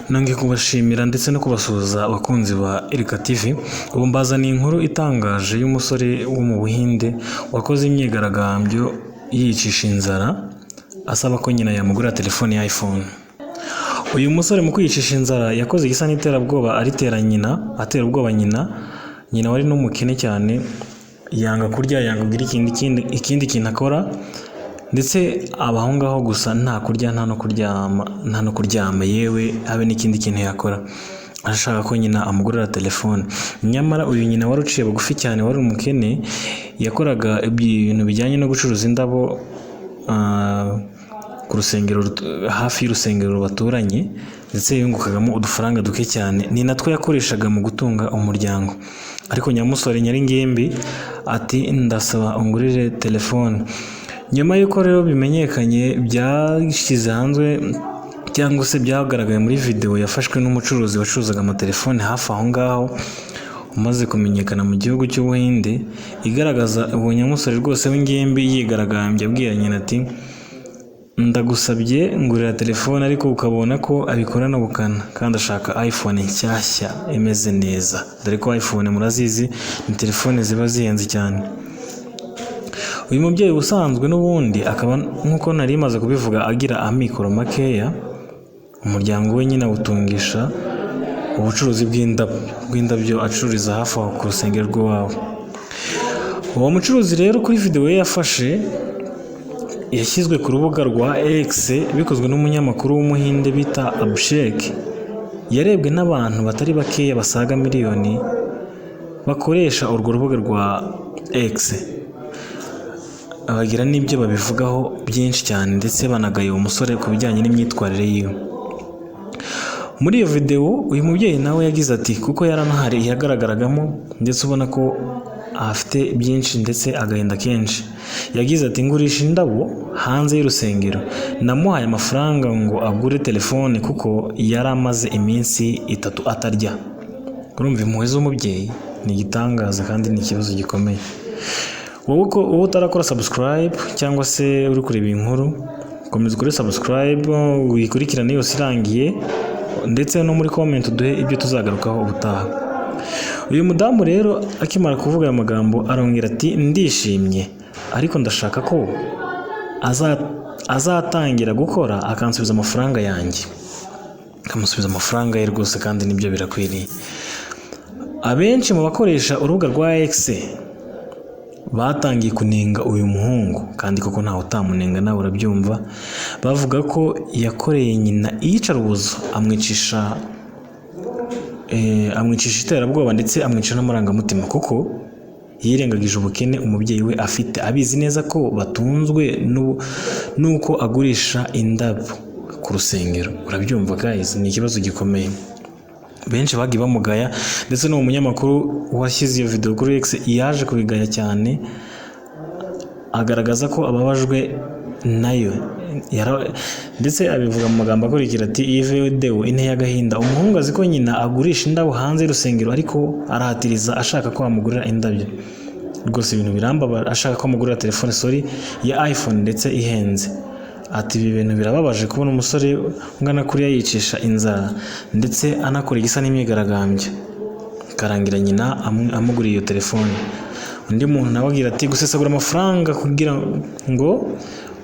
Nongeye kubashimira ndetse no kubasuhuza, abakunzi ba Erika TV. Ubu mbazaniye inkuru itangaje y'umusore wo mu Buhinde wakoze imyigaragambyo yiyicisha inzara, asaba ko nyina yamugurira telefone ya iPhone. Uyu musore mu kwiyicisha inzara yakoze igisa n'iterabwoba, aritera nyina, atera ubwoba nyina. Nyina wari n'umukene cyane, yanga kurya, yanga kugira ikindi kintu akora, ndetse aba aho ngaho gusa, nta kurya, nta no kuryama, nta no kuryama, yewe habe n'ikindi kintu yakora, ashaka ko nyina amugurira telefone. Nyamara uyu nyina wari uciye bugufi cyane, wari umukene, yakoraga ibintu bijyanye no gucuruza indabo ku rusengero, hafi y'urusengero baturanye, ndetse yungukagamo udufaranga duke cyane, ni natwo yakoreshaga mu gutunga umuryango. Ariko nyamusore nyaringimbi ati: "Ndasaba ungurire telefone." Nyuma y'uko rero bimenyekanye, byashyize hanze cyangwa se byagaragaye muri videwo yafashwe n'umucuruzi wacuruzaga amatelefone hafi aho ngaho, umaze kumenyekana mu gihugu cy'Ubuhinde, igaragaza uwo nyamusore rwose w'ingimbi yigaragambya, abwira nyina ati: "Ndagusabye, ngurira telefone." Ariko ukabona ko abikorana ubukana, kandi ashaka iPhone nshyashya imeze neza, dore ko iPhone murazizi ni telefone ziba zihenze cyane. Uyu mubyeyi ubusanzwe n'ubundi akaba, nk'uko nari maze kubivuga, agira amikoro makeya. Umuryango we nyine awutungisha ubucuruzi bw'indabyo acururiza hafi aho ku rusengero rw'iwabo. Uwo mucuruzi rero, kuri videwo ye yafashe yashyizwe ku rubuga rwa X, bikozwe n'umunyamakuru w'Umuhinde bita Abhishek, yarebwe n'abantu batari bakeya basaga miliyoni bakoresha urwo rubuga rwa X, bagira n'ibyo babivugaho byinshi cyane, ndetse banagaye uwo musore ku bijyanye n'imyitwarire yiwe. Muri iyo videwo, uyu mubyeyi nawe yagize ati, kuko yaranahari yagaragaragamo, ndetse ubona ko afite byinshi ndetse agahinda kenshi, yagize ati: "Ngurisha indabo hanze y'urusengero. Namuhaye amafaranga ngo agure telefone kuko yari amaze iminsi 3 atarya." Urumva impuhwe z'umubyeyi ni igitangaza, kandi ni ikibazo gikomeye. Wowe uko wowe utarakora subscribe cyangwa se uri kureba iyi nkuru, komeza ukore subscribe, uyikurikirane yose irangiye, ndetse no muri comment uduhe ibyo tuzagarukaho ubutaha. Uyu mudamu rero akimara kuvuga aya magambo, arongera ati: "Ndishimye, ariko ndashaka ko azatangira gukora akansubiza amafaranga yanjye." Akamusubiza amafaranga ye rwose, kandi nibyo birakwiriye. Abenshi mu bakoresha urubuga rwa X batangiye kunenga uyu muhungu, kandi koko ntawe utamunenga, nawe urabyumva. Bavuga ko yakoreye nyina iyicarubozo, amwicisha iterabwoba, ndetse amwica n'amarangamutima, kuko yirengagije ubukene umubyeyi we afite, abizi neza ko batunzwe n'uko agurisha indabo ku rusengero. Urabyumva guys, ni ikibazo gikomeye. Benshi bagiye bamugaya, ndetse n'uwo munyamakuru washyize iyo video kuri X yaje kubigaya cyane, agaragaza ko ababajwe nayo. Ndetse abivuga mu magambo akurikira ati: "Iyi video inteye agahinda. Umuhungu azi ko nyina agurisha indabo hanze y'urusengero, ariko arahatiriza ashaka ko amugurira indabyo. Rwose ibintu birambabaza, ashaka ko amugurira telefone, sorry, ya iPhone ndetse ihenze." Ati: "Ibi bintu birababaje, kubona umusore ungana kuriya yicisha inzara, ndetse anakora igisa n'imyigaragambyo, karangira nyina amuguriye iyo telefone." Undi muntu nawe agira ati: "Gusesagura amafaranga kugira ngo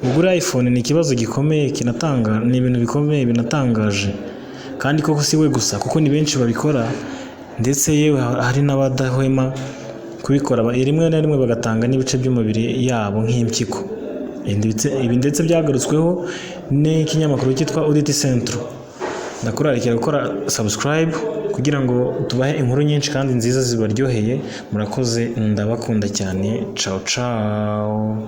ugure iPhone ni ikibazo gikomeye kinatanga, ni ibintu bikomeye binatangaje." Kandi koko si we gusa, kuko ni benshi babikora, ndetse yewe hari n'abadahwema kubikora, rimwe na rimwe bagatanga n'ibice by'umubiri yabo nk'impyiko. Ibi ndetse byagarutsweho n'ikinyamakuru cyitwa Oddity Central. Ndakurarikira gukora subscribe kugira ngo tubahe inkuru nyinshi kandi nziza zibaryoheye. Murakoze, ndabakunda cyane. Ciao ciao.